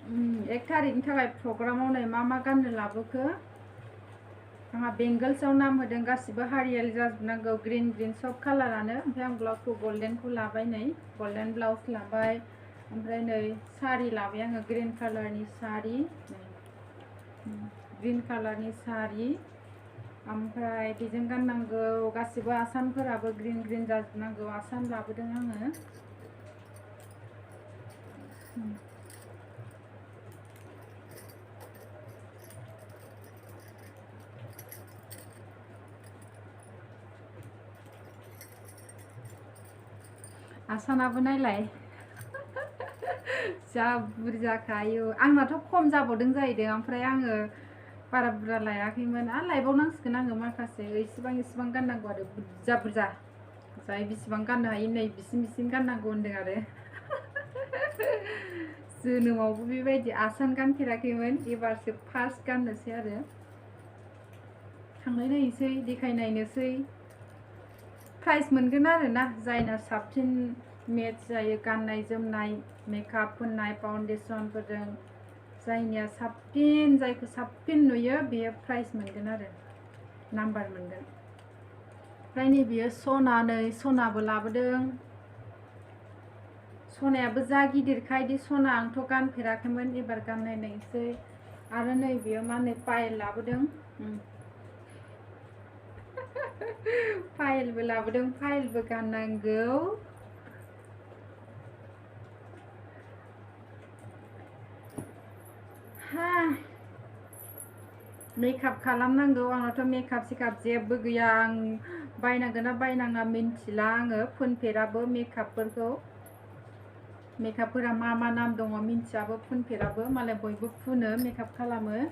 1 थारिखनि थाखाय प्रग्रामाव नै मा गाननो लाबोखो आंहा बेंगल्सआव नाम होदों गासिबो हारियाल जाजोबनांगौ ग्रीन सब कालारानो ओमफ्राय आं ब्लाउसखौ गल्डेनखौ लाबाय नै गल्डेन ब्लाउस लाबाय ओमफ्राय नै सारि लाबाय आङो ग्रीन कालारनि सारि ग्रीन कालारनि सारि ओमफ्राय बेजों गाननांगौ गासिबो आसानफोराबो ग्रीन जाजोबनांगौ आसान लाबोदों आङो आसानाबो नायलाय जा बुरजाखायो आंनाथ' खम जाबावदों जाहैदों ओमफ्राय आङो बारा बुरजा लायाखैमोन आरो लायबावनांसिगोन आङो माखासे इसिबां गाननांगौ आरो बुरजा जाय बिसिबां गाननो हायो नै बिसिम गाननांगौ होनदों आरो जोनोमावबो बेबायदि आसान गानफेराखैमोन एबारसो फार्स्ट गाननोसै आरो थांनाय नायनोसै देखायनायनोसै प्राइज मोनगोन आरो ना जायना साबसिन मेच जायो गाननाय जोमनाय मेकआप फोननाय फाउन्डेसनफोरजों जायनिया साबसिन जायखौ साबसिन नुयो बेयो प्राइज मोनगोन आरो नाम्बार मोनगोन ओमफ्राय नै बियो सना नै सनाबो लाबोदों सनायाबो जा गिदिरखाय दि सना आंथ' गानफेराखैमोन एबार गाननाय नायनोसै आरो नै बियो मा नै पायेल लाबोदों पायेलबो लाबोदों पायेलबो गाननांगौ मेकआप खालामनांगौ आंनाथ' मेकआप सेकआप जेबो गैया आं बायनांगोन ना बायनाङा मिन्थिला आङो फोनफेराबो मेकआपफोरखौ मेकआपफोरा मा नाम दङ मिन्थियाबो फोनफेराबो मालाय बयबो फुनो मेकआप खालामो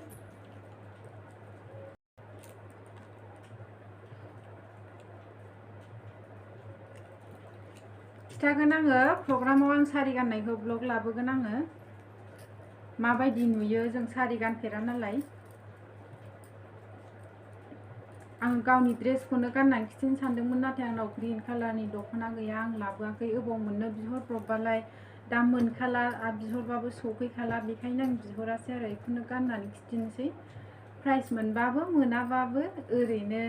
खिथागोन आङो प्रग्रामाव आं सारि गाननायखौ ब्लग लाबोगोन आङो माबायदि नुयो जों सारि गानफेरा नालाय आं गावनि ड्रेसखौनो गाननानै खिथिनो सानदोंमोन नाथाय आंनाव ग्रीन कालारनि दख'ना गैया आं लाबोआखै अबाव मोननो बिहरब्रबबालाय दा मोनखाला आरो बिहरबाबो सफैखाला बेखायनो आं बिहरासै आरो बेखौनो गाननानै खिथिनोसै प्राइज मोनबाबो मोनाबाबो ओरैनो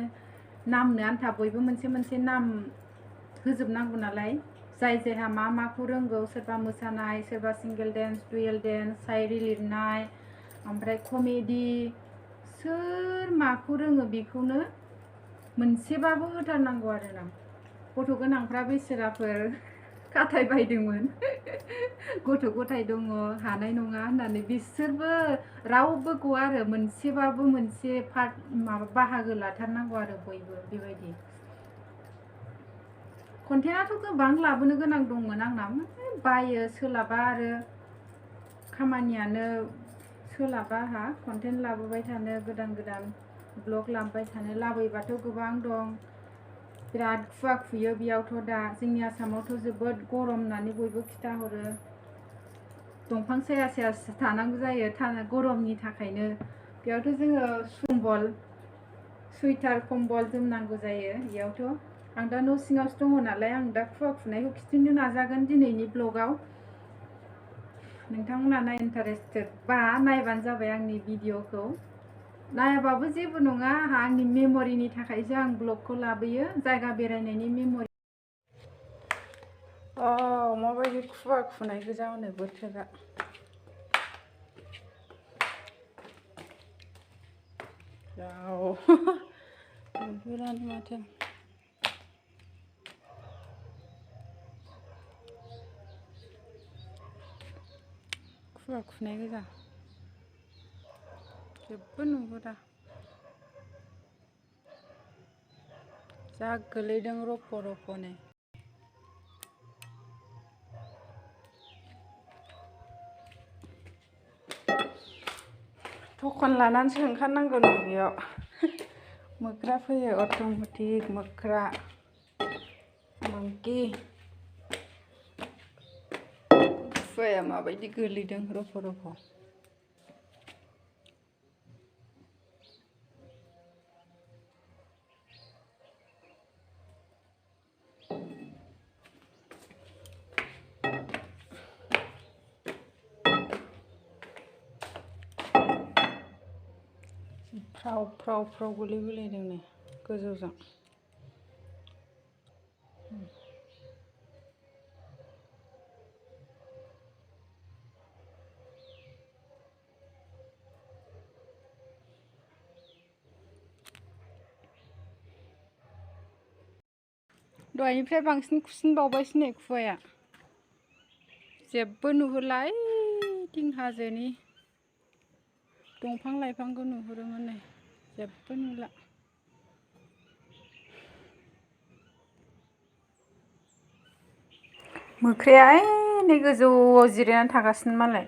नामनो आन्था बयबो मोनसे नाम होजोबनांगौ नालाय जाय जायहा माखौ रोंगौ सोरबा मोसानाय सोरबा सिंगेल डेन्स डुयेल डेन्स शायरि लिरनाय ओमफ्राय कमेडि सोर माखौ रोङो बेखौनो मोनसेबाबो होथारनांगौ आरो ना गथ' गोनांफ्रा बेसेराफोर खाथाय बायदोंमोन गथ' गथाय दङ हानाय नङा होननानै बिसोरबो रावबो गवा आरो मोनसेबाबो मोनसे पार्ट माबा बाहागो लाथारनांगौ आरो बयबो बेबायदि कन्टेन्टआथ' गोबां लाबोनो गोनां दंमोन आंना बायो सोलाबा आरो खामानियानो सोलाबा आंहा कन्टेन्ट लाबोबाय थानो गोदान ब्लग लाबोबाय थानो लाबोबाथ' गोबां दं बिराद खुवा खुयो बेयावथ' दा जोंनि आसामावथ' जोबोद गरम होननानै बयबो खिथाहरो दंफां साया थानांगौ जायो गरमनि थाखायनो बेयावथ' जोङो कम्बल सुइटार कम्बल जोमनांगौ जायो बेयावथ' आं दा न' सिङावसो दङ नालाय आं दा खुवा खुनायखौ खिथिनो नाजागोन दिनैनि ब्लगाव नोंथांमोना इन्टारेस्टेड बा नायबानो जाबाय आंनि भिडिअखौ नायाबाबो जेबो नङा आंनि मेम'रिनि थाखायसो आं ब्लगखौ लाबोयो जायगा बेरायनायनि मेम'रि माबायदि खुवा खुनाय गोजा हनै बोथोरा नुहुरानो माथो खुवा खुनाय गोजा जेबो नुहुरा जा गोलैदों रफ'नो टकन लानानैसो ओंखारनांगौ नै बेयाव मोख्रा फैयो अट'मेटिक मोख्रा मंकि खुवाया माबायदि गोलैदों रफ' फ्राव फ्राव गोलैबोलायदों नै गोजौजों। दहायनिफ्राय बांसिन खुसिनबावबायसो नै खुवाया। जेबो नुहुरला ओइथिं हाजोनि दंफां लाइफांखौ नुहुरोमोन नै जेबो नुला। मोख्राया नै गोजौआव जिरायनानै थागासिनो मालाय।